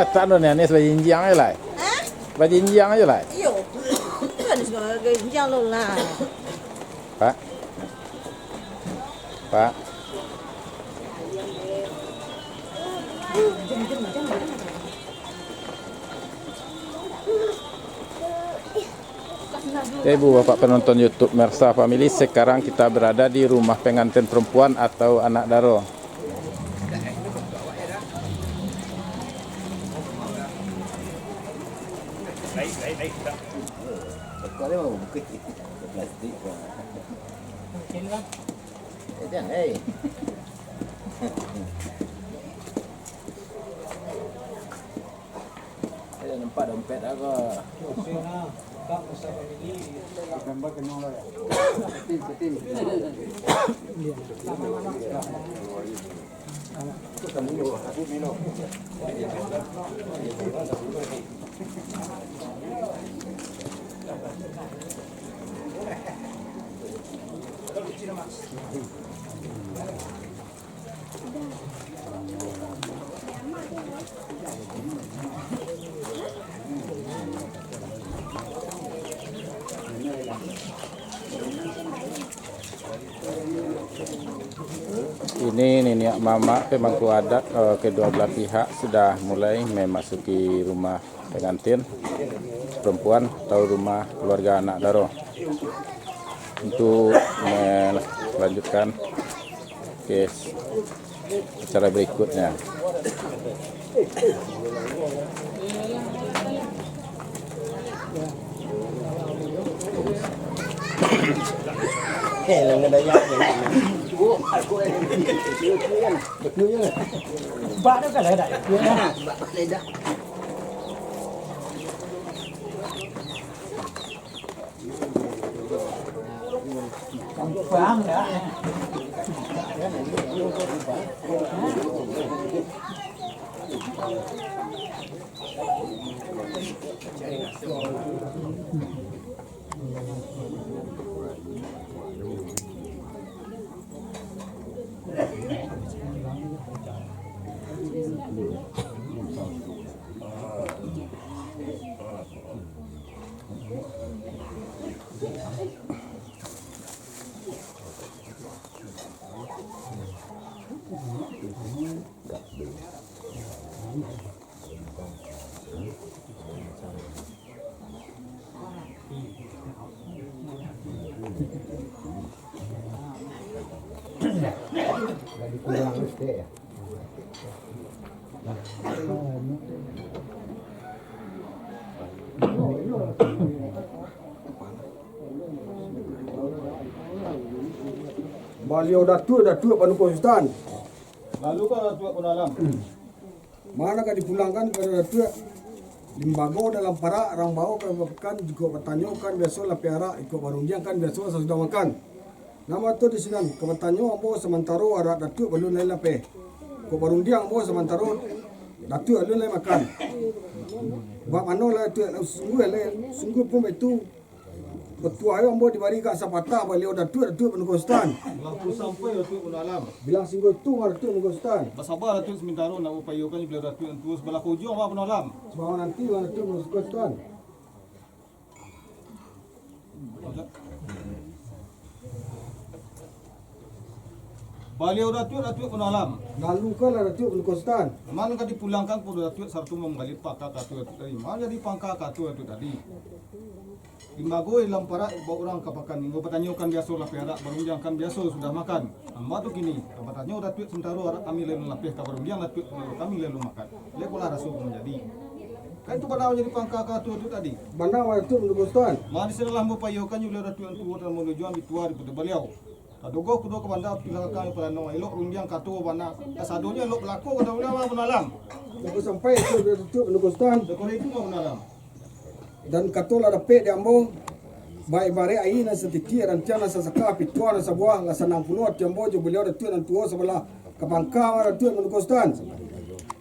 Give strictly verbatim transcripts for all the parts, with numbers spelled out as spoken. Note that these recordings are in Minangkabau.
Katak tu ni, Anis bajinjiang je lah. Hah? Bajinjiang je lah. Iyo. Kan sudah bajinjiang lo lah. Pak. Pak. Ya, Ibu, Bapak penonton YouTube Mersa Family, sekarang kita berada di rumah pengantin perempuan atau anak daro. Ayo nampak dompet aku. Gambar kena lah. Setin, setin. Ini niniak mamak pemangku adat, eh, kedua belah pihak sudah mulai memasuki rumah pengantin perempuan atau rumah keluarga anak daro untuk melanjutkan ke acara berikutnya. Baliau Datuak, Datuak Panuko Sutan. Lalu ka Datuak Panuko Alam. Mano ka dipulangkan kapado Datuak, limbago dalam parak, rang bao ka bapakan, jikok batanyokan biaso lapeh arak, jikok barundiang kan biaso sasudah makan. Nan ma tu di sinan, ka batanyo ambo samantaro arak Datuak balun lai lapeh. Kok barundiang ambo samantaro Datuak alun lai makan. Bak mano lah Datuak, sungguah lai, sungguah pun baitu. Patuah ambo dibari ka sapatah baliau Datuak, Datuak Panuko Sutan. Lah pun sampai Datuak Panuko Alam. Bilang singgo itu mah Datuak Panuko Sutan. Basaba Datuak samantaro nak bapayokan baliau Datuak nan tuo sabalah ka ujuang, Panuko Alam. Sabalah nanti mah Datuak Panuko Sutan. Baliau Datuak, Datuak Panuko Alam. Lalu ka lah Datuak Panuko Sutan. Mano ka dipulangkan kapado Datuak sarato manggaleh pangka kato Datuak tadi. Mano jadi pangka kato Datuak tadi. Limbago dalam parak bao urang ka pakan, jikok batanyokan biaso lapeh arak, barundiang kan biaso sudah makan. Nan ma tu kini, ka batanyo Datuak samantaro arak kami lai lapeh, ka barundiang Datuak samantaro kami lai makan. Lai polah raso ka manjadi. Kan itu bana manjadi pangka kato Datuak tadi. Bana Datuak Panuko Sutan. Mari sudahlah ambo payokan jo baliau Datuak nan tuo, nan manujuan bituah daripado baliau. Tadogoh kudo ka banda, pilang ka parano, elok rundiang kato bana. Kasadonyo elok balako kato baliau, Panuko Alam. Sampai itu Datuak Panuko Sutan. Sakurang itu, Panuko Alam. Dan kato lah dapek di ambo, bak ibarat aia nan satitiak, rantiang nan sasaka, pituah nan sabuah, lah sanang pulo ati ambo jo baliau Datuak nan tuo sabalah ka pangka mah Datuak Panuko Sutan.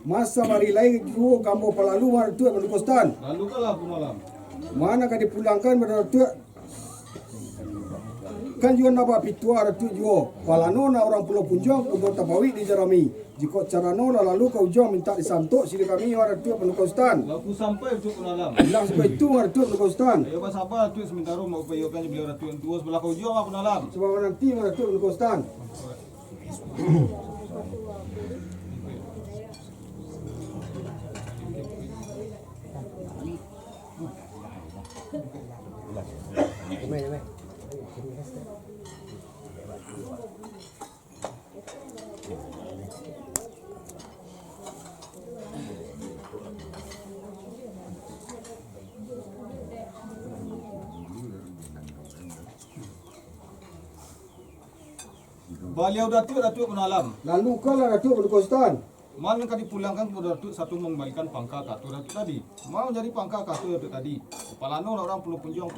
Masa bari lai juo ka ambo palalu mah Datuak Panuko Sutan. Lalu ka lah, Panuko Alam. Mano ka dipulangkan kapado Datuak. Kan juo nak bapituah Datuak juo. Palano nak urang Pulau Punjuang, kudo tapauik di jarami. Jikok carano lah lalu ka ujuang mintak disantuak siriah kami, wahai Datuak Paduko Sutan. Laku sampai, Datuak Panuah Alam. Bilang siko itu, wahai Datuak Paduko Sutan. Iyo, basaba Datuak, samantaro maupayokan jo baliau Datuak nan tuo sabalah ka ujuang, wahai Panuah Alam. Saba mananti, wahai Datuak Paduko Sutan. Baliau Datuak, Datuak Panuah Alam. Lalu ka lah, Datuak Paduko Sutan. Ma nan ka dipulangkan kapado Datuak, sarato mangambalikan pangka ka atur Datuak tadi. Ma manjadi pangka ka atur Datuak tadi? Kapalano nak urang pulo punjuang,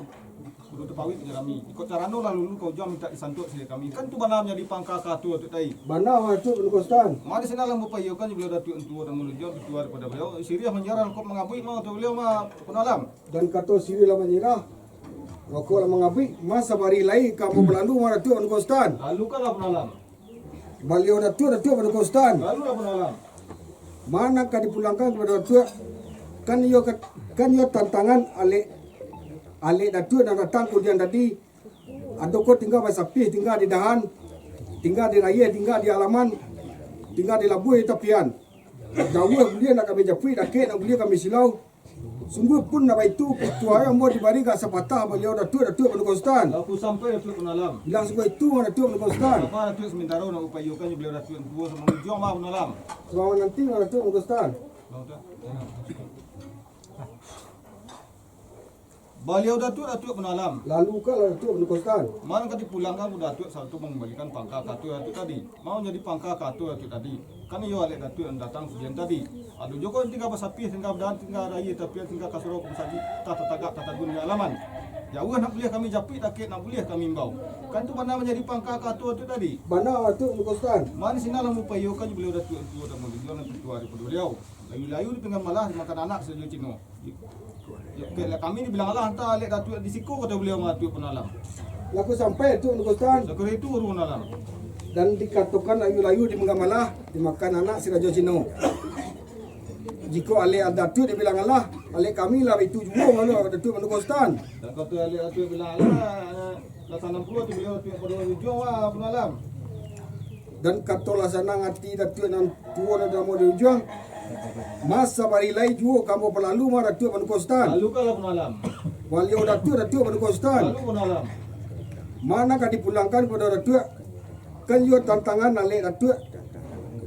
kudo tapawik jo rami. Jikok carano lah lalu ka ujuang mintak disantuak siriah kami. Kan tu bana manjadi pangka ka atur Datuak tadi. Bana, wahai Datuak Paduko Sutan. Ma di sinan lah maupayokan jo baliau Datuak nan tuo nan mamuji, pituah daripado baliau. Siriah manyarah, rokok mangabuik, ma kato baliau, wahai Panuah Alam. Dan kato siriah lah manyarah, rokok lah mangabuik, ma sabari lai ka ambo balalu, wahai Datuak Paduko Sutan. Lalu ka lah, Panuah Alam. Baliau Datuak, Datuak Paduko Sutan. Lalu lah, Panuah Alam. Ma nan ka dipulangkan kapado Datuak? Kan iyo ka-, kan iyo tantangan alek, alek Datuak nan datang kudian tadi. Ado ko tingga basapih, tingga di dahan, tingga di rayeh, tingga di alaman, tingga di labuah di tapian. Jauah buliah nak kami japuik, dakek nak buliah kami silau. Sungguah pun nak baitu, pituah ambo dibari ka sapatah baliau Datuak, Datuak Paduko Sutan. Laku sampai, Datuak Panuah Alam. Bilang siko itu, wahai Datuak Paduko Sutan. Saba Datuak, samantaro nak upayokan jo baliau Datuak nan tuo sabalah ka ujuang, wahai Panuah Alam. Saba mananti, wahai Datuak Paduko Sutan. Baliau Datuak, Datuak Panuah Alam. Lalu ka lah, Datuak Paduko Sutan. Ma nan ka dipulangkan kapado Datuak, sarato mangambalikan pangka ka atur Datuak tadi? Ma manjadi pangka ka atur Datuak tadi? Kan iyo alek Datuak nan datang kudian tadi. Ado juo ko tingga basapih, tingga badahan, tingga rayeh tapian, tingga ka surau ka masajik, tah tatagak, tah tagun di alaman. Jauah nak buliah kami japuik, dakek nak buliah kami imbau. Kan tu bana manjadi pangka ka atur Datuak tadi? Bana, Datuak Paduko Sutan. Ma di sinan lah maupayokan jo baliau Datuak nan tuo nan mamuji, pituah daripado baliau. Layu-layu di pinggan balah, dimakan anak sarajo Cino. Yo, kek lah kami dibilang alah, antah alek Datuak di siko, kato baliau, wahai Datuak Panuah Alam. Laku sampai, Datuak Paduko Sutan. Sakiro itu, Datuak Panuah Alam. Dan dikatokan layu-layu di pinggan balah, dimakan anak sarajo Cino. Jikok alek Datuak dibilang alah, alek kami lah itu juo, wahai Datuak Paduko Sutan. Dan kato alek Datuak bilang alah, lah sanang pulo ati baliau Datuak nan tuo nan di ujuang, wahai Panuah Alam. Dan kato lah sanang ati Datuak nan tuo nan namo di ujuang, ma sabari lai juo ka ambo balalu, wahai Datuak Paduko Sutan. Lalu ka lah, Panuah Alam. Baliau Datuak, Datuak Paduko Sutan. Lalu, Panuah Alam. Ma nan ka dipulangkan kapado Datuak? Kan iyo tantangan alek Datuak,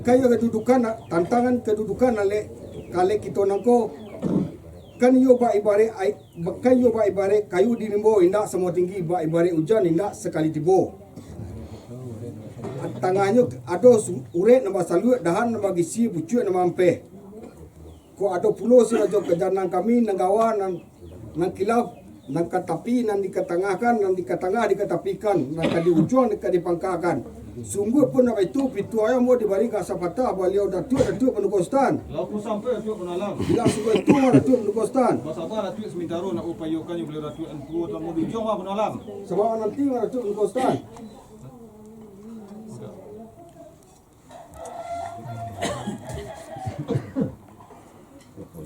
kan iyo kadudukan, tantangan kadudukan alek, ka alek kito nangko. Kan iyo bak ibaraik ai-, Kan iyo bak ibaraik kayu di rimbo, indak samo tinggi, bak ibaraik ujan, indak sakali tibo. Tangahnyo ado su-, urek nan basaluak, dahan nan bagisi, pucuak nan maampeh. Kok ado pulo sarajo ka janang kami, nan gawa, nan, nan kilaf, nan ka tapi, nan dikatangahkan, nan dikatangah dikatapikan, nan ka di ujuang dikadipangkakan. Sungguah pun nak baitu, pituah ambo dibari ka sapatah baliau Datuak, Datuak Paduko Sutan. Laku sampai, Datuak Panuah Alam. Bilang siko itu, wahai Datuak Paduko Sutan. Basaba Datuak, samantaro nak upayokan jo baliau Datuak nan tuo nan di ujuang, wahai Panuah Alam. Saba mananti, wahai Datuak Paduko Sutan.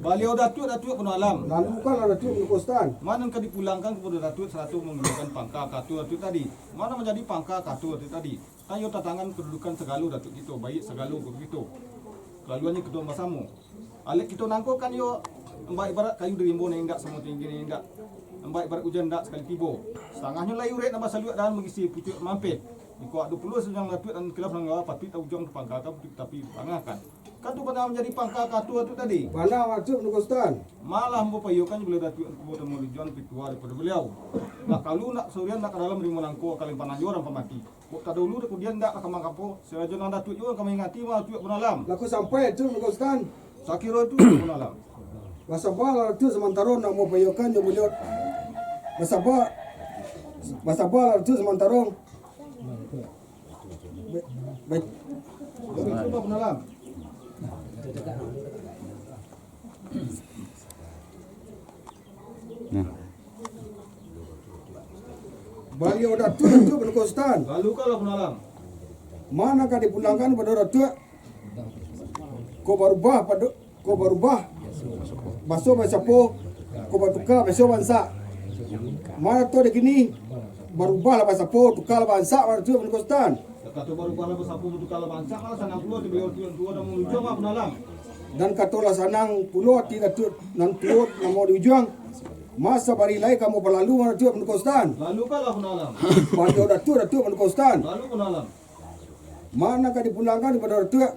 Baliau Datuak, Datuak Panuah Alam. Lalu ka lah, Datuak Paduko Sutan. Ma nan ka dipulangkan kapado Datuak, sarato mangambalikan pangka ka atur Datuak tadi? Ma nan manjadi pangka ka atur Datuak tadi? Kan iyo tantangan kadudukan sagalo Datuak kito, baiak sagalo Datuak kito. Kalaluannyo kito basamo. Alek kito nangko kan iyo bak ibaraik kayu di rimbo, nan indak samo tinggi, nan indak, bak ibaraik ujan indak sakali tibo. Satangahnyo lai urek nan basaluak, dahan bagisi, pucuak maampeh. Jikok ado pulo sarajo Datuak nan kilaf, nan gawa, patuik ka ujuang dipangkakan, patuik ka tapi dipangkakan. Kan tu bana manjadi pangka ka atur Datuak tadi? Bana, Datuak Paduko Sutan. Ma lah ambo payokan jo baliau Datuak nan tuo nan di ujuang, pituah daripado baliau. Nak kalu, nak surian, nak ka dalam rimbo nangko, ka limpanan jo urang pamati. Kok tadahulu, kudian indak ka mangkapo, sarajo nan Datuak juo ka maingati, wahai Datuak Panuah Alam. Laku sampai, Datuak Paduko Sutan. Sakiro itu, Datuak Panuah Alam. Basaba lah Datuak, samantaro nak upayokan jo baliau. Basaba, basaba lah Datuak, samantaro. Baik, baik. Datuak Panuah Alam. Nah. Baliau Datuak, Datuak Paduko Sutan. Lalu ka lah, Panuah Alam. Ma nan ka dipulangkan kapado Datuak? Ko barubah pado, ko barubah baso basapo, ko batuka baso bansak. Mano tu di kini, barubahlah basapo, tukalah bansak, mano tu Paduko Sutan. Kato barubahlah basapo, tukalah bansak, malah sanang pulo ati baliau Datuak Nan Tuo Datuak Nan Mudo Ujuang, Paduko Alam. Dan katolah sanang pulo ati Datuak Nan Tuo Datuak Nan Mudo Ujuang, masa bari lai ka ambo balalu, mano tu Paduko Sutan. Lalukanlah, Paduko Alam. Baliau Datuak Datuak Paduko Sutan. Lalu, Paduko Alam. Mano ka dipulangkan kapado Datuak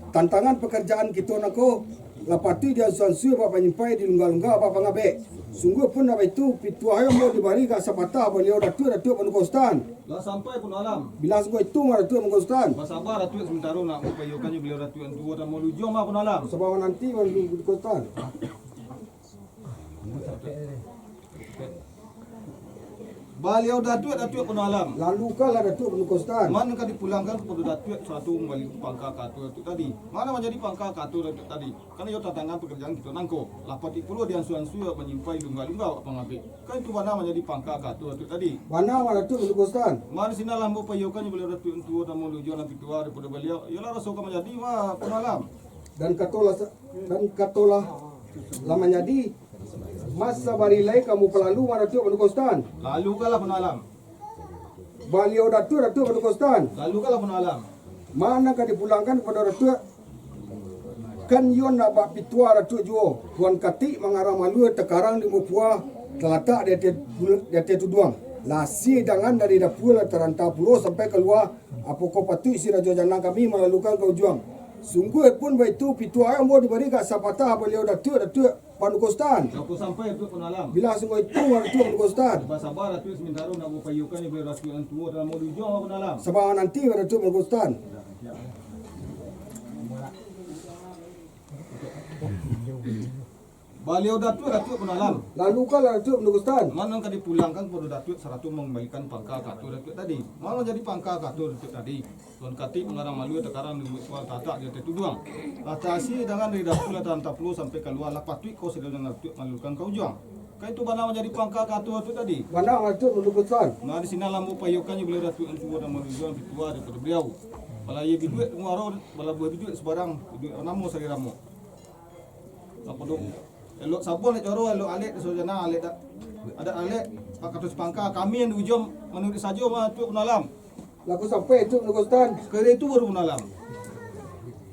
tantangan pakarajaan kito nangko, lah patuik diansua-ansua bak panyampai, dilungga-lungga bak pangabek. Sungguah pun baitu, pituah ambo dibari ka sapatah baliau Datuak Datuak Paduko Sutan. Lah sampai, Paduko Alam. Bilang sungguah itu, mah Datuak Paduko Sutan. Basaba Datuak, samantaro nak mampaiyokan jo baliau Datuak Nan Tuo Datuak Nan Mudo Ujuang, mah Paduko Alam. Sabab nanti, Paduko Sutan. Baliau Datuak Datuak Paduko Alam. Lalukanlah Datuak Paduko Sutan. Mano ka dipulangkan kapado Datuak sarato mambalikan pangka ka atur Datuak tadi. Mano manjadi pangka ka atur Datuak tadi? Kan iyo tantangan pakarajaan kito nangko. Lah patuik pulo diansua-ansua bak panyampai, dilungga-lungga bak pangabek. Kan itu bana manjadi pangka ka atur Datuak tadi. Bana, mah Datuak Paduko Sutan. Mari sinan lah ambo paiyokan jo baliau Datuak Nan Tuo Datuak Nan Mudo Ujuang nan pituah daripado baliau. Iyolah raso ka manjadi, mah Paduko Alam. Dan katolah sa-, dan katolah lah manjadi, masa bari lai ka ambo balalu, mah Datuak Paduko Sutan. Lalukanlah, Paduko Alam. Baliau Datuak Datuak Paduko Sutan. Lalukanlah, Paduko Alam. Mano ka dipulangkan kapado Datuak, kan iyo ndak bak pituah Datuak juo. Tuan Katik mangarang malua, takarang di muko pua, talatak di ateh, di ateh tuduang. Lah asie dangan dari dapua, lah taranta pulo sampai kalua. Apokoh patuik si Rajo Janang kami malalukan ka ujuang? Sungguah pun baitu, pituah ambo dibari ka sapatah baliau Datuak Datuak Paduko Sutan. Lah ko sampai Datuak Paduko Alam. Bilang sungguah itu, mah Datuak Paduko Sutan. Basaba Datuak, samantaro nak mampaiyokan jo baliau Datuak Nan Tuo Datuak Nan Mudo Ujuang, Paduko Alam. Sabab nanti, mah Datuak Paduko Sutan. Baliau Datuak Datuak Paduko Alam. Lalukanlah Datuak Paduko Sutan. Mano ka dipulangkan kapado Datuak sarato mambalikan pangka ka atur Datuak tadi. Mano manjadi pangka ka atur Datuak tadi? Tuan Katik mangarang malua, takarang di muko pua, talatak di ateh tuduang. Lah asie dangan dari dapua, lah taranta pulo sampai kalua, lah patuik ko sadonyo Datuak malalukan ka ujuang? Kan itu bana manjadi pangka ka atur Datuak tadi. Bana, mah Datuak Paduko Sutan. Mari sinan lah ambo paiyokan jo baliau Datuak Nan Tuo Datuak Nan Mudo Ujuang, pituah daripado baliau. Bala iyo biduak di muaro, bala buah biduak sabarang, biduak namo sariramo. Apo tu? Elok sabuang, elok caro, elok alek, disuruah janang, alek dak. Adat alek, pak kato sapangka, kami nan di ujuang manuruik sajo, mah Datuak Paduko Alam. Lah ko sampai Datuak Paduko Sutan. Sakali itu baru, Paduko Alam.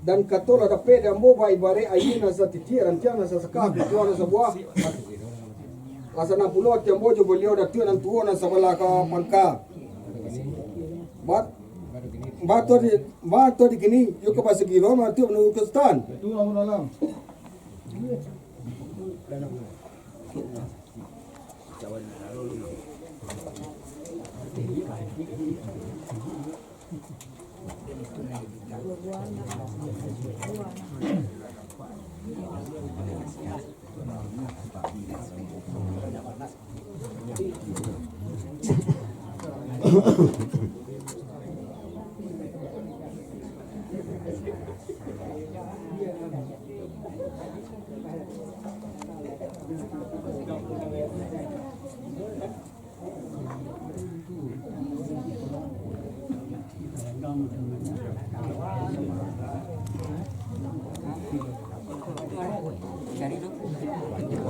Dan kato lah dapek di ambo, bak ibaraik aia nan satitiak, rantiang nan sasakah, pituah nan sabuah. Lah sanang pulo ati ambo jo baliau Datuak Nan Tuo nan sabalah ka pangka. Bat-, batua di, batua di kini, iyo ka basagiro, mah Datuak Paduko Sutan. Itu, Paduko Alam.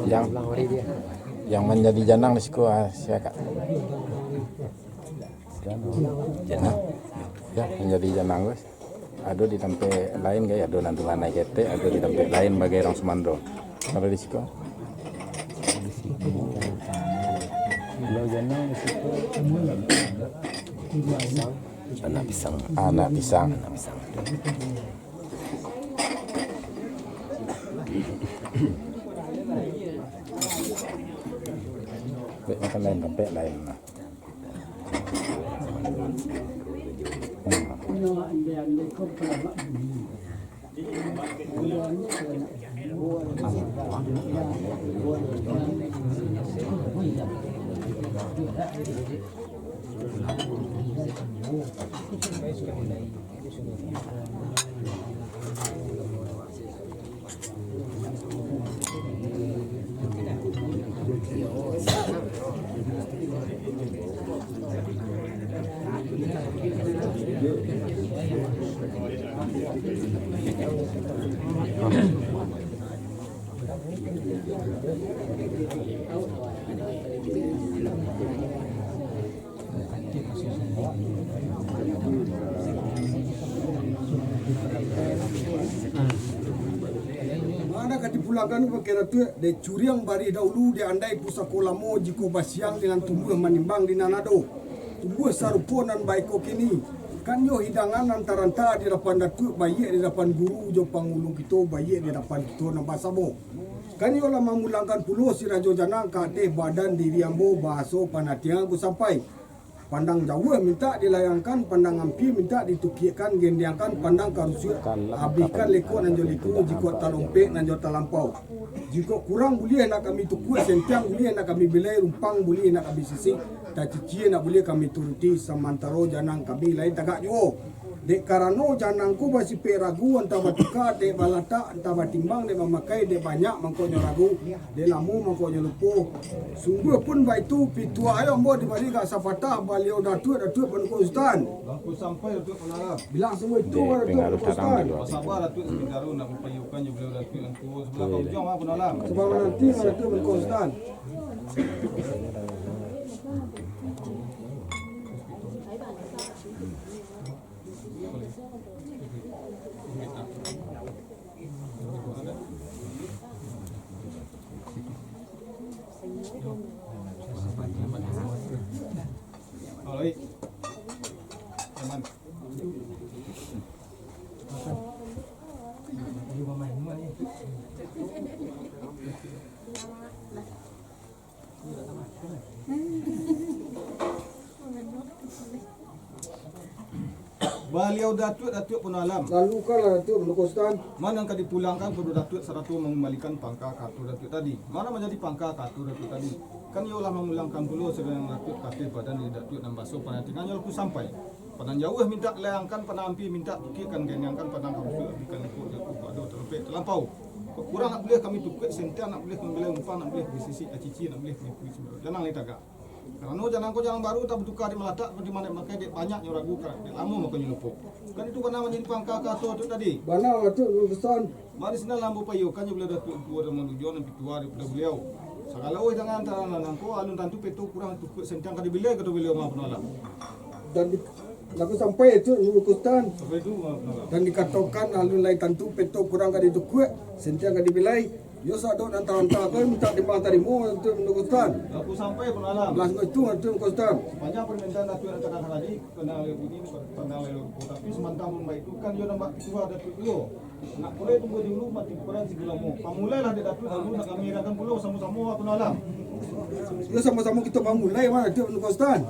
Yang, yang manjadi janang di siko, ah, sia, Kak? Janang. Ya, manjadi janang, Gus. Ado di tampek lain, gai? Ado nan tu lah naiak ketek, ado di tampek lain bagai urang sumando. Ado di siko. Kalau janang di siko. Anak pisang. Anak pisang. Anak pisang. Baik, makan lain, tampek lain lah. Mano ka dipulangkan pakai Datuak, dek curiang barih dahulu, dek andai pusako lamo, jikok basiang di nan tumbuah manimbang di nan ado. Tumbuah sarupo nan baiko kini, kan iyo hidangan nan taranta di adapan Datuak, baiak di adapan guru jo pangulu kito, baiak di adapan kito nan basamo. Kan iyo lah mamulangkan pulo si Rajo Janang ka ateh badan diri ambo, bahaso panatiang angku sampai. Pandang jauah mintak dilayangkan, pandang ampia mintak ditukiakkan, gendiangkan pandang karusuak, abihkan lekok nan jo liku, jikok talompek nan jo talampau. Jikok kurang buliah nak kami tukuak, sentiang buliah nak kami bilai, rumpang buliah nak kami sisik, tacicia nak buliah kami turuti, samantaro janang kami lai tagak juo. Dek karano janang ko basipek ragu, antah batuka, dek balatak, antah batimbang, dek bamakai, dek banyak mangkonyo ragu, dek lamo mangkonyo lupo. Sungguah pun baitu, pituah ayo ambo dibari gak sapatah, Baliau Datuak, Datuak Panuko Sutan. Bangku sampai Datuak Panuko Alam. Bilang samo itu, Datuak Panuko Sutan. Basabar Datuak, sabintaro nak bapayokan jo Baliau Datuak nan tuo sabalah paujang Panuko Alam. Sabab mananti Datuak Panuko Sutan. Baliau Datuak, Datuak Panuko Alam. Lalu kan lah Datuak Panuko Sutan. Mano nan ka dipulangkan kapado Datuak sarato mangambalikan pangka kato Datuak tadi? Mano manjadi pangka kato Datuak tadi? Kan iyo lah mamulangkan pulo sadang Datuak ka ateh badan diri Datuak nan bahaso panatiang angku sampai. Pandang jauah mintak dilayangkan, pandang ampia mintak tukiakkan, gendiangkan pandang karusuak, abihkan lekok, jikok ado talompek talampau. Kok kurang nak buliah kami tukuak, sentiang nak buliah kami bilai, rumpang nak buliah kami sisik, tacicia nak buliah kami turuti, samantaro janang lai tagak. Karano janang ko janang baru, antah batuka, dek balatak, dek bamakai, dek banyak nyo ragu, dek lamo mangkonyo lupo. Kan itu bana manjadi pangka kato Datuak tadi. Bana Datuak Panuko Sutan. Mari sinan lah ambo payokan jo Baliau Datuak tuo nan manuju nan pituah daripado Baliau. Sagalo hidangan antaro nan ko alun tantu peto kurang tukuak, sentiang ka dibilai, kato Baliau Panuko Alam. Dan di, laku sampai Datuak Panuko Sutan. Sampai itu Panuko Alam. Dan dikatokan alun lai tantu peto kurang ka ditukuak, sentiang ka dibilai. Yo sado nan taranta ko mintak timbang tarimo Datuak Panuko Sutan. Laku sampai Panuko Alam. Bilang samo itu Datuak Panuko Sutan. Sapanjang parmintaan Datuak nan tadi, pandang lai bunyi, pandang lai lupo. Tapi samantang pun baitu kan iyo nampak pituah Datuak juo. Nak pulai tunggu dulu, mati kurang si gulamo. Pamulailah dek Datuak dulu, nak kami adakan pulo samo-samo Panuko Alam. Yo samo-samo kito pamulai, mah Datuak Panuko Sutan.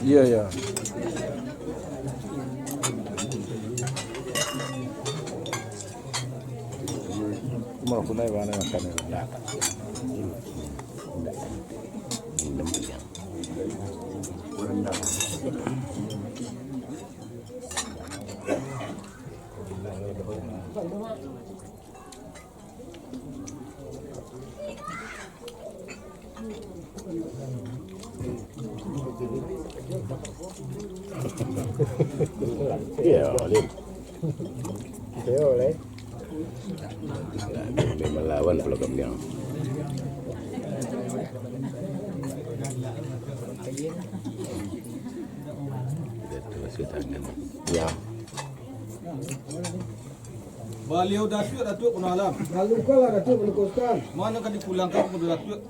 Iya, iya. Cuma aku naik mana makan ni. Iya, Lim. Iya, boleh. Memang lawan kalau kami yang. Ya. Baliau Datuak, Datuak Panuko Alam. Lalu kan lah Datuak Panuko Sutan. Mano ka dipulangkan kapado Datuak?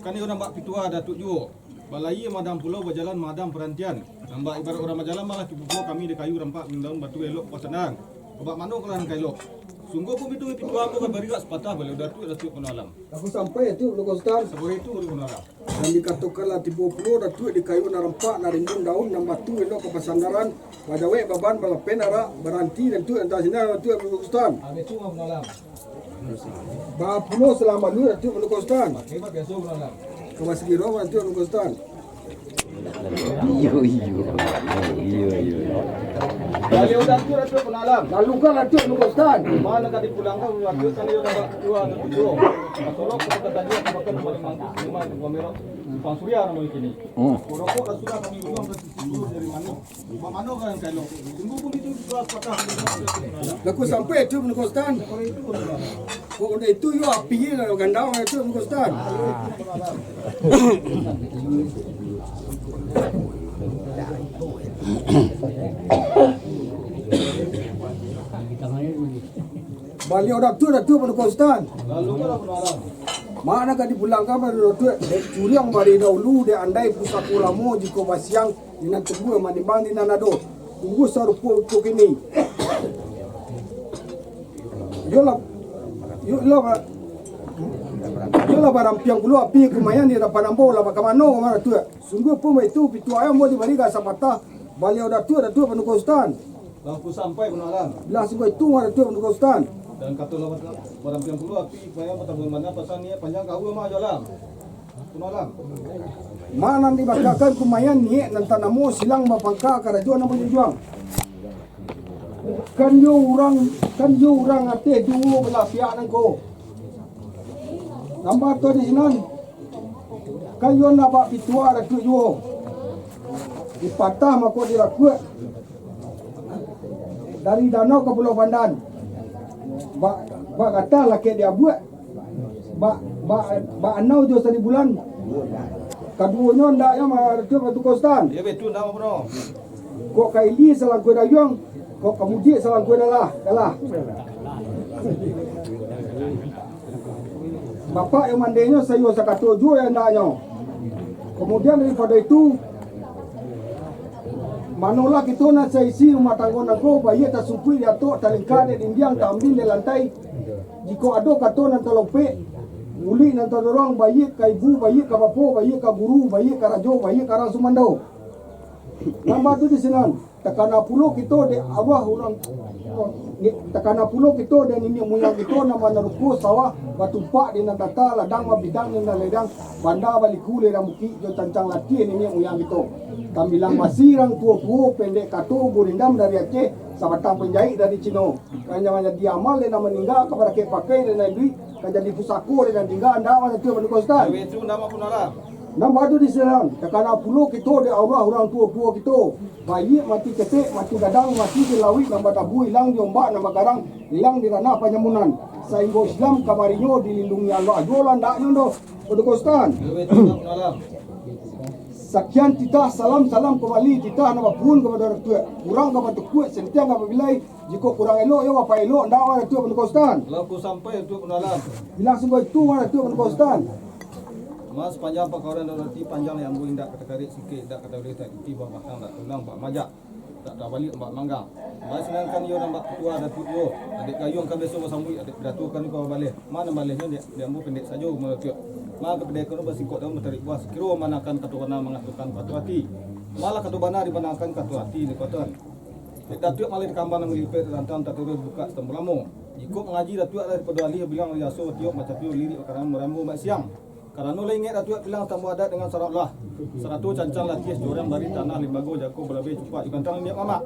Kan iyo nampak pituah Datuak juo. Balayia madang pulau, bajalan madang parantian. Nampak ibarat urang bajalan, malah tibo pulo kami di kayu rampak, daun batu elok pasandaran. Baa mano kalau nan ka elok? Sungguah pun itu pituah ambo ka bari gak sapatah, Baliau Datuak, Datuak Panuko Alam. Laku sampai Datuak Panuko Sutan. Sabuah itu Panuko Alam. Nan dikatokan lah tibo pulo Datuak di kayu nan rampak, nan rimbun daun, nan batu elok ka pasandaran, bajawek baban, balapen arak, baranti Datuak antah sinan Datuak Panuko Sutan. Habis tu Panuko Alam. Baa pulo salah malu Datuak Panuko Sutan. Pakai bak biaso Panuko Alam. Ka basakiro Datuak Panuko Sutan. Iyo, iyo. Iyo, iyo. Baliau Datuak, Datuak Penalam. Lalu kan Datuak Nunggu Sutan. Mano ka dipulangkan Datuak, kan iyo nampak dua, nampak dua. Pasolok, kota tadi, makan, makan, makan, makan, makan, Simpang Suria namo kini. Hmm. Rokok dah sudah kami buang ke sisi dulu dari mana? Mak mano kan kailo? Tunggu pun itu sudah patah. Lah, kok sampai tu, Nunggu Sutan? Kok udah itu, yo api lah, gandang itu, Nunggu Sutan. Baliau Datuak, Datuak Paduka Sutan. Mano ka dipulangkan Paduka Datuak, dek curiang bari dahulu, dek andai pusako lamo, jikok basiang di nan tumbuah, manimbang di nan ado. Tunggu sarupo-rupo kini. Yolah, yolah, yolah barampiang pulo api kumayan di hadapan ambo, lah ka mano, ka mano Datuak? Sungguah pun baitu, pituah ambo dibari ka sapatah, baliau Datuak, Datuak Paduka Sutan. Lah kok sampai Paduka Alam. Lah sungguah itu, Datuak Paduka Sutan. Dan kato lah barampiang pulo api kumayan, patah bulan mana, pasan niaik panjang ka Allah mah, Paduka Alam. Paduka Alam. Mano nan dibakakan kumayan niaik nan tanamo silang bapangka karajo nan bajunjuang. Kan yo urang, kan yo urang ateh duo balah piak nangko. Nambah tu di sinan. Kan yo nabak pituah Datuak juo. Dipatah mako dirakuak. Dari danau ka Pulau Pandan. Bak, bak gatah lakek diabuak. Bak, bak, bak anau jo saribulan. Kaduonyo andaknyo ma-, Datuak Paduka Sutan. Iyo, betul, ndak, Bro? Kok ka ilia salangkuah dayuang, kok ka mudiak salangkuah dalah, dalah. Bapak yang mandenyo saiyo sakato juo yang andaknyo. Kemudian daripado itu, manolah kito nan saisi rumah tanggo nangko, baiak tasumpuik di atok, talingka dek dindiang, taambiang dek lantai. Jikok ado kato nan talopek, bulik nan tadorong, baiak ka ibu, baiak ka bapo, baiak ka guru, baiak ka rajo, baiak ka rang sumando. Nambah tu di sinan, takana pulo kito dek arwah urang, takana pulo kito dek niniak muyang kito nan manaruko sawah batumpak di nan data, ladang mabidang di nan ledang, banda baliku ladang bukik jo cancang latiah niniak muyang kito. Tambilang basi rang tuo-tuo, pendek kato, gurindam dari Aceh, sabatang panjaik dari Cino. Ka manjadi amal dek nan maningga, ka barakek pakai dek nan iduik, ka jadi pusako dek nan tingga, ndak mah Datuak Paduka Sutan. Itu ndak mah Paduka Alam. Nambah tu di sinan, takana pulo kito dek arwah urang tuo-tuo kito. Baiak mati ketek, mati gadang, mati di lauik nan batabu, ilang di ombak nan bagarang, ilang di ranah panyamunan. Sainggo Islam kamarinyo dilindungi Allah juo lah, ndaknyo doh, Paduka Sutan. Itu ndak mah Paduka Alam. Sakian titah, salam, salam kumbali, titah nan bapuhun kapado Datuak. Kurang ka batukuak, santiang ka babilai, jikok kurang elok, yo bapaelok, ndak mah Datuak Paduka Sutan. Lah kok sampai Datuak Paduka Alam. Bilang sungguah itu mah Datuak Paduka Sutan. Mas, panjang pakawaran dalam arti panjang yang ambo indak ka takarik, sikek indak ka tauleh, tak iti bah batang, tak tulang bah majak, tak tabaliak bah manggang. Bari sinan kan iyo nan bak pituah Datuak juo. Dek gayuang kan biaso basambuik, dek pidato kan ka babaleh. Mano balehnyo dek, dek ambo pendek sajo, Datuak. Mako pendek kan basingkok daun batarik buah, sakiro manakan kato bana mangatokan kato ati. Malah kato bana dibanakan kato ati, Datuak. Dek Datuak malah dikambang nan malipek, rantang tak turun buka satambo lamo. Jikok mangaji Datuak daripado alih bilang dari aso tiok macam lirik bakarangan marambo mak siang. Karano lah ingek Datuak bilang satambo adat dengan sarato lah. Sarato cancang latiah jorang bari tanah limbago jako balabeh cupak di gantang niniak mamak.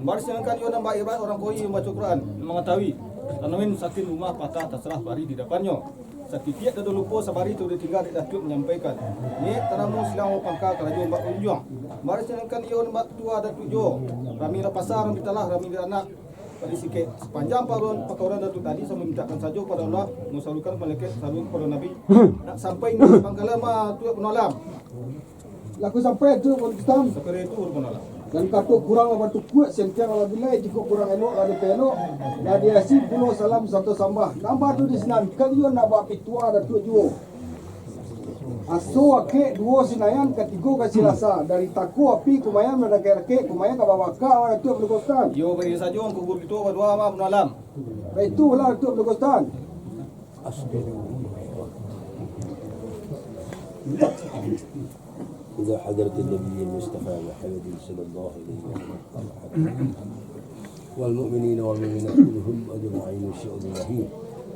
Bari sinan kan iyo nan baibarat urang koi mambaco Quran, nan mangatahui. Tanamin sakin rumah patah tasarah bari di dapannyo. Satitiak dado lupo sabari tu ditingga dek Datuak manyampaikan. Niaik tanamo silang bapangka karajo mbak unjuang. Bari sinan kan iyo nan bak tuah Datuak juo. Rami lah pasar, rami talah, rami di anak. Tadi sikek, sapanjang paruan pakawaran Datuak tadi, samo mintakan sajo pado Allah, musarukan malaikat saruan pado Nabi, nak sampai di pangkalan mah Datuak Paduka Alam. Lah kok sampai tu, Paduka Sutan. Sampai itu, Paduka Alam. Dan kato kurang lah batukuak, santiang lah babilai, jikok kurang elok lah dipaelok, lah diasi pulo salam sarato sambah. Nambah tu di sinan, kan iyo nak bak pituah Datuak juo. Aso akek duo sinayan, katigo ka silasa. Dari tako api kumayan, marakai-rakai kumayan ka babaka, Datuak Paduka Sutan. Yo, bari sajo kubur kito badoa mah, Paduka Alam. Baitulah, Datuak Paduka Sutan. إلى حضرة النبي المصطفى محمد صلى الله عليه وسلم. والمؤمنين والمؤمنات كلهم أجمعين إن شاء الله.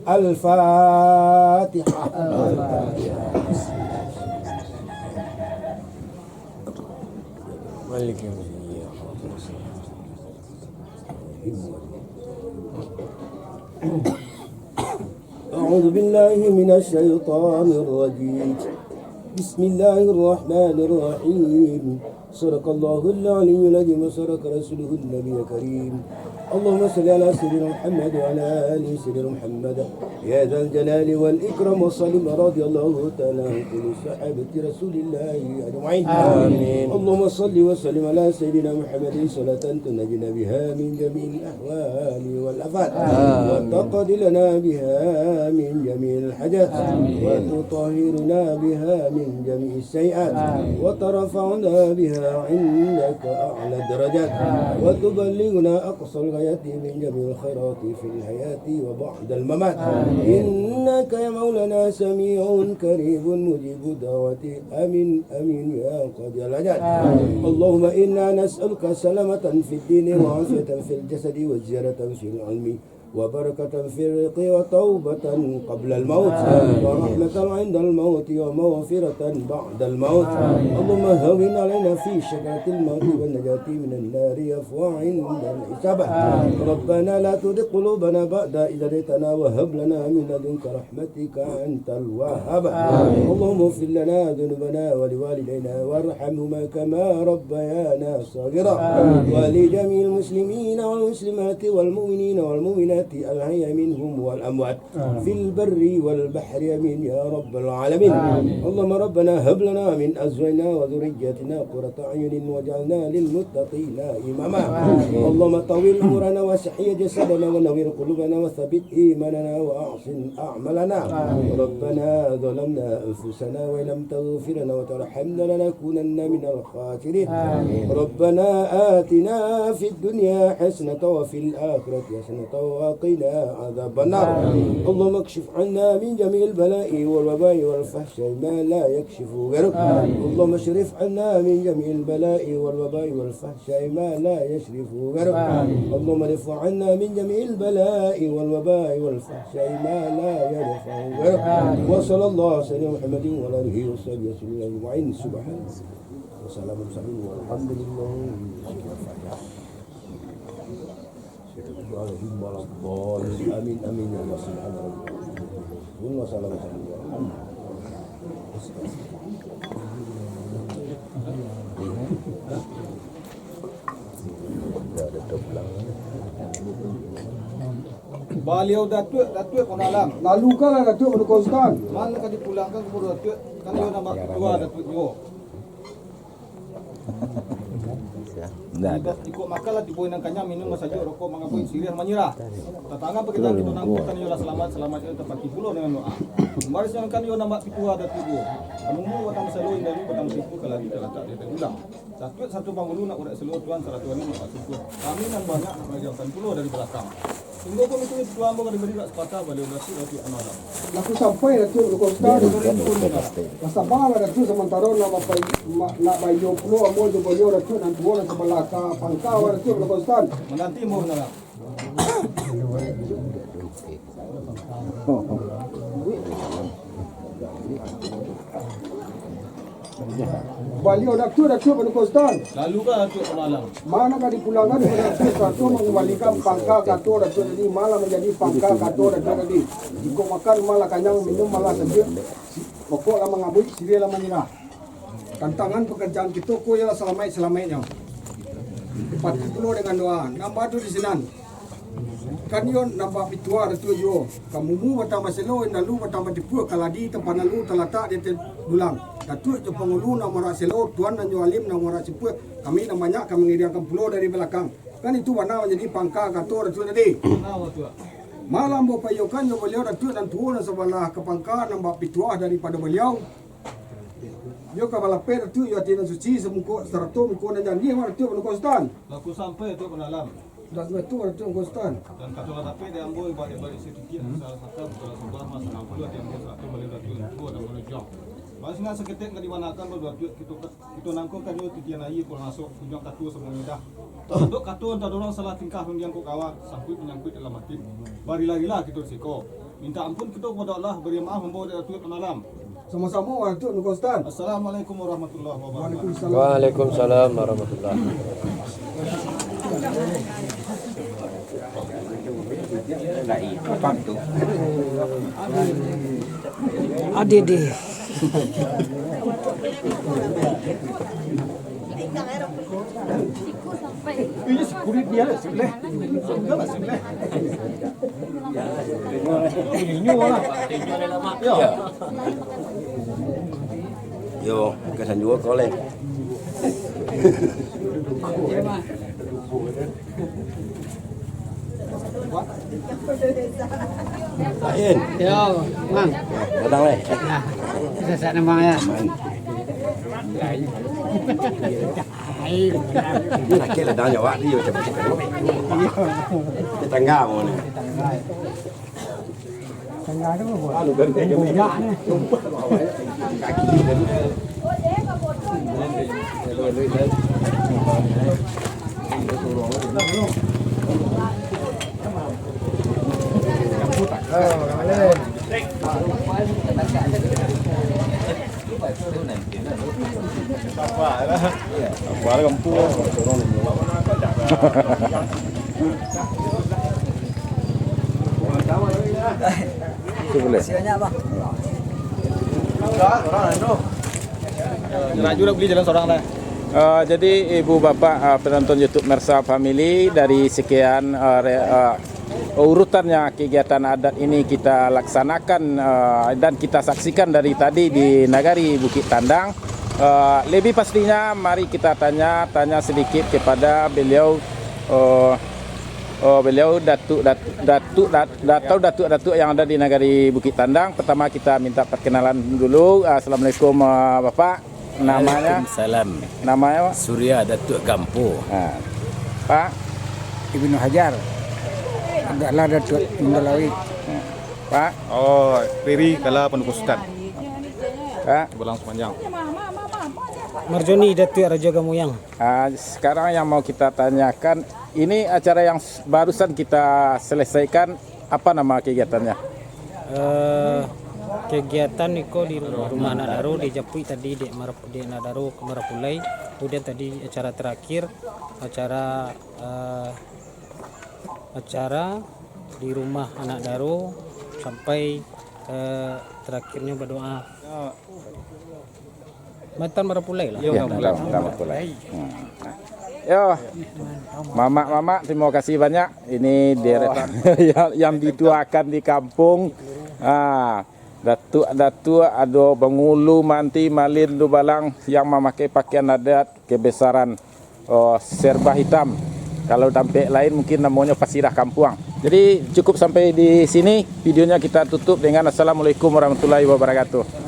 الفاتحة. أعوذ بالله من الشيطان الرجيم. بسم الله الرحمن الرحيم. صدق الله العلي العظيم وصدق رسوله النبي الكريم. اللهم صل على سيدنا محمد وعلى آل سيدنا محمد يا ذا الجلال والإكرام وسلم. رضي الله تعالى عن كل صحابة رسول الله أجمعين. آمين. اللهم صل وسلم على سيدنا محمد صلاة تنجينا بها من جميع الأهوال والآفات. آمين. وتقضي لنا بها من جميع الحاجات. آمين. وتطهرنا بها من جميع السيئات. آمين. وترفعنا بها عندك أعلى الدرجات. آمين. وتبلغنا أقصى الغايات من جميع الخيرات في الحياة وبعد الممات. آمين. إنك يا مولانا سميع قريب مجيب الدعوات. آمين، آمين يا قاضي الحاجات. آمين. اللهم إنا نسألك سلامة في الدين وعافية في الجسد وزيادة في العلم وبركة في الرزق وتوبة قبل الموت. آمين. ورحمة عند الموت ومغفرة بعد الموت. آمين. اللهم هون علينا في سكرات الموت والنجاة من النار وعفوا عند الحساب. آمين. ربنا لا تزغ قلوبنا بعد إذ هديتنا وهب لنا من لدنك رحمة برحمتك أنت الوهاب. آمين. اللهم اغفر لنا ذنوبنا ولوالدينا وارحمهما كما ربيانا صغيرا. آمين. ولجميع المسلمين والمسلمات والمؤمنين والمؤمنات الأحياء منهم والأموات. آمين. في البر والبحر. آمين يا رب العالمين. آمين. اللهم ربنا هب لنا من أزواجنا وذرياتنا قرة أعين واجعلنا للمتقين إماما. آمين. اللهم طول عمرنا وصحح جسدنا ونور قلوبنا وثبت إيماننا وأحسن أعمالنا. آمين. ربنا ظلمنا أنفسنا وإن لم تغفر لنا وترحمنا لنكونن من الخاسرين. آمين. ربنا آتنا في الدنيا حسنة وفي الآخرة حسنة وقنا عذاب النار. آمين. اللهم اكشف عنا من جميع البلاء والوباء والفحشاء ما لا يكشفه غيرك. آمين. اللهم اصرف عنا من جميع البلاء والوباء والفحشاء ما لا يصرفه غيرك. آمين. اللهم ادفع عنا من جميع البلاء والوباء والفحشاء ما لا يدفعه غيرك. آمين. وصلى الله على سيدنا محمد وعلى آله وصحبه وسلم أجمعين. سبحان ربك. وسلام على المرسلين والحمد لله. آمين، آمين, ya Allah. Subhanallah. Baliau Datuak, Datuak Pangalang. Lalu kalah Datuak Paduka Sutan. Mano ka dipulangkan kapado Datuak, kan iyo nan bak pituah Datuak juo. Ndak ado. Iko makan lah tibo nan kanyang, minum lah sajuak, rokok mangabuik, siriah manyirah. Tatangan pakito kito nangko kan iyo lah salamaik, salamaik iyo tapati pulo dengan doa. Mari siangkan iyo nan bak pituah Datuak juo. Kamumua batang selo, indalu batang tipu, kaladi talatak di ateh dulang. Datuak sarato pangulu nak urek selo, tuan sarato alim nak basumpah. Kami nan banyak nak mangagiahkan pulo dari balakang. Sungguahpun itu, itu ambo ka dibari dak sapatah, Baliau Datuak, Datuak Pangalang. Laku sampai Datuak Paduka Sutan. Basabalah Datuak, samantaro nak bapai-, ma-, nak baiyo pulo ambo jo Baliau Datuak nan tuo nan sabalah ka pangka Datuak Paduka Sutan. Mananti ambo Pangalang. Baliau Datuak, Datuak Paduka Sutan. Lalu ka Datuak Pangalang. Mano ka dipulangkan kapado Datuak sarato mangambalikan pangka kato Datuak tadi, malah manjadi pangka kato Datuak tadi. Jikok makan malah kanyang, minum malah sajuak, rokok lah mangabuik, siriah lah manyirah. Tantangan pakarajaan kito ko ialah salamaik-salamaiknyo. Dipati pulo dengan doa. Nan bak tu di sinan. Kan iyo nan bak pituah Datuak juo. Kamumua batang baselo, indalu batang batipuah, kaladi tapanalu talatak di ateh dulang. Datuak jo pangulu nan maurek selo, tuan nan jo alim nan maurek sipuah. Kami nan banyak ka mangagiahkan pulo dari balakang. Kan itu bana manjadi pangka kato Datuak tadi. Bana, Datuak. Malah ambo paiyokan jo Baliau Datuak nan tuo nan sabalah ka pangka nan bak pituah daripado Baliau. Iyo ka balapeh Datuak jo ati nan suci, samuko sarato muko nan janiah mah Datuak Paduka Sutan. Laku sampai Datuak Pangalang. Dak Datuak Paduka Sutan. Dan kato lah dapek di ambo ibarat-ibarat satitiak, salah satu bukan lah sambah, mah sanang pulo ati ambo sarato Baliau Datuak nan tuo nan manojoang. Bari sinan saketek ka dimanakan, Baliau Datuak, kito ka-, kito nangko kan iyo titian aia, pulang asok, kunjuang kato samo lidah. Tandok kato antaro urang, salah tingkah rundiang kok kawa, sangkuik manyangkuik dalam ati. Barila-rila kito di siko. Mintak ampun kito kapado Allah, bari maaf ambo dek Datuak Pangalang. Samo-samo, Wak Datuk Nungkostan. Assalamualaikum warahmatullahi wabarakatuh. Waalaikumsalam. Waalaikumsalam warahmatullahi. Ade deh. Ini sekurit dia lah, sebelah. Sebelah lah, sebelah. Inyo lah. Ya. Yo, kesan juga kau, Leng. Lain. Yo, Mang. Datang, Leng. Nah, sesak memang ya. Sakit lah dah nyawa dia macam-macam. Tetangga mau ni. Tetangga tu apa? Anu, ganti, ganti. Budak ni. Kaki dia. Itu boleh. Laju dah beli jalan sorang dah. Eh, jadi ibu bapak, eh, penonton YouTube Mersa Family, dari sekian, eh, re-, eh, urutannya kegiatan adat ini kita laksanakan, eh, dan kita saksikan dari tadi di Nagari Bukik Tandang. Eh, lebih pastinya, mari kita tanya, tanya sedikit kepada beliau, eh, eh, beliau Datuk, Datuk, Datuk, Dat-, atau Datuk-Datuk yang ada di Nagari Bukik Tandang. Pertama kita minta perkenalan dulu. Assalamualaikum, eh, Bapak. Namanya? Waalaikumsalam. Namanya, Pak? Surya Datuk Gampo. Ha. Pak? Ibnu Hajar. Agaklah Datuk Mandalawi. Ha. Pak? Oh, Riri Kala Panuku Sutan. Pak? Balang Sepanjang. Marjoni Datuk Rajo Gamuyang. Ah, sekarang yang mau kita tanyakan, ini acara yang s-, barusan kita selesaikan, apa nama kegiatannya? Eh, kegiatan iko di rumah, rumah anak daro, dijapuik tadi dek Marap-, dek anak daro ka Marapulai. Kemudian tadi acara terakhir, acara, eh, acara di rumah anak daro sampai, eh, terakhirnya berdoa. Matan Marapulai lah. Yo, ya, Marapulai. Matan, Matan Marapulai. Hmm. Nah. Yo, mamak-mamak, terima kasih banyak. Ini deretan yang, yang dituakan di kampung. Ah, datuk-datuk, ado pangulu, manti, malin, dubalang yang mamakai pakaian adat kebesaran, oh, serba hitam. Kalau tampek lain mungkin namonyo pasirah kampuang. Jadi cukup sampai di sini videonya, kita tutup dengan assalamualaikum warahmatullahi wabarakatuh.